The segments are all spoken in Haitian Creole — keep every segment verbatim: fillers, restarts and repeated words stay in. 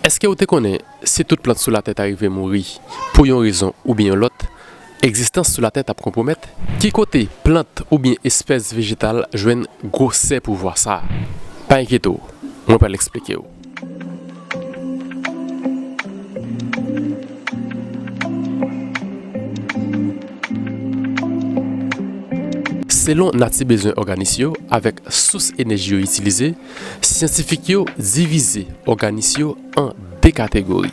Èske w te konnen si tout plant sou latè ta rive mouri pou yon rezon oubyen yon lòt, egzistans sou latè t ap konpwomèt? Ki kote plant oubyen espès vejetal jwenn gwosè pouvwa sa a? Pa enkyete w, mwen pral eksplike w. Selon nati bezwen òganis yo avèk sous enèji yo itilize, syantifik yo divize òganis yo an de kategori.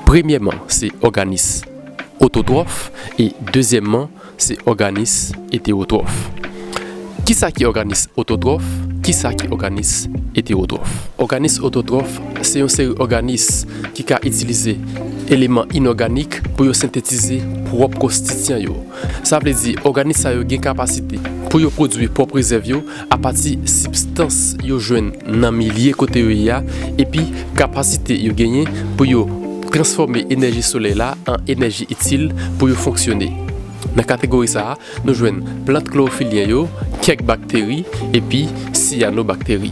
Premyèman, se òganis ototwòf e dezyèmman, se òganis etewotwòf. Kisa ki òganis ototwòf? Kisa ki òganis etewotwòf? Òganis ototwòf se yon seri òganis ki ka itilize eleman inòganik pou yo sentetize pwòp konstityan yo. Sa vle di, òganis sa yo gen kapasite pou yo pwodui pwòp rezèv yo apati sibstans yo jwenn nan milye kote yo ye a, epi kapasite yo genyen pou yo transfòme enèji solèy la an enèji itil pou yo fonksyone. Nan kategori sa a, nou jwenn plant klowofilyen yo, kèk bakteri, epi siyanobakteri.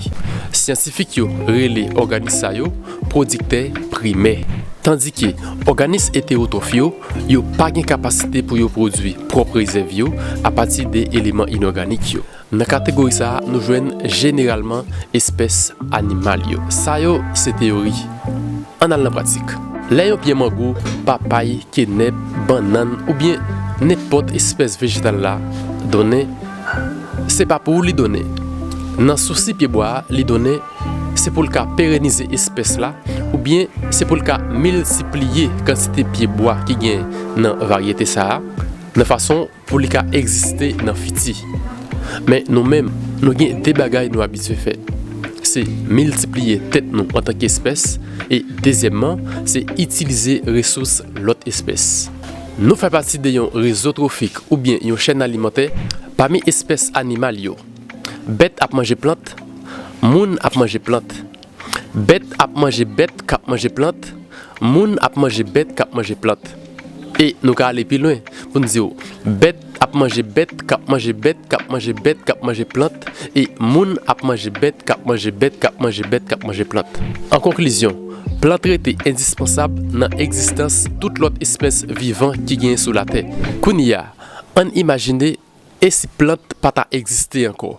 Syantifik yo rele òganis sa yo pwodiktè primè. Tandike òganis etewotwòf yo, yo pa gen kapasite pou yo pwodui pwòp rezèv yo apati de eleman inòganik yo. Nan kategori sa a, nou jwenn jeneralman espès animal yo. Sa yo se teyori. Ann al nan pratik. Lè yon pye mango, papay, kenèp, bannann oubyen nenpòt espès vejetal la donnen, se pa pou ou li donnen. Nan sousi pyebwa a, li donnen, se pou l ka perenize espès la, oubyen se pou l ka miltipliye kantite pyebwa ki gen nan varyete sa a, nan fason pou li ka egziste nan fiti. Men nou menm, nou gen de bagay nou abitye fè. Se miltipliye tèt nou antanke espès, e dezyèmman, se itilize resous lòt espès. Nou fè pati de yon rezo twofik oubyen yon chèn alimantè pami espès animal yo. Bèt ap manje plant, moun ap manje plant. Bèt ap manje bèt k ap manje plant, moun ap manje bèt k ap manje plant. E nou ka ale pi lwen pou n di w, bèt ap manje bèt k ap manje bèt k ap manje bèt k ap manje plant, e moun ap manje bèt k ap manje bèt k ap manje bèt k ap manje plant. An konklizyon, plant rete endispansab nan egzistans tout lòt espès vivan ki genyen sou latè. Kounye a, ann imajine e si plant pa ta egziste ankò?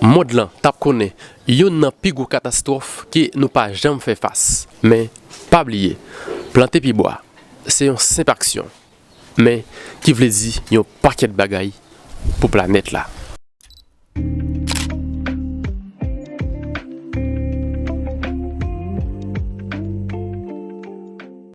Mond lan t ap konnen youn nan pi gwo katastwòf ke nou pa janm fè fas. Men, pa bliye, plante pyebwa, se yon senp aksyon, men ki vle di yon pakèt bagay pou planèt la.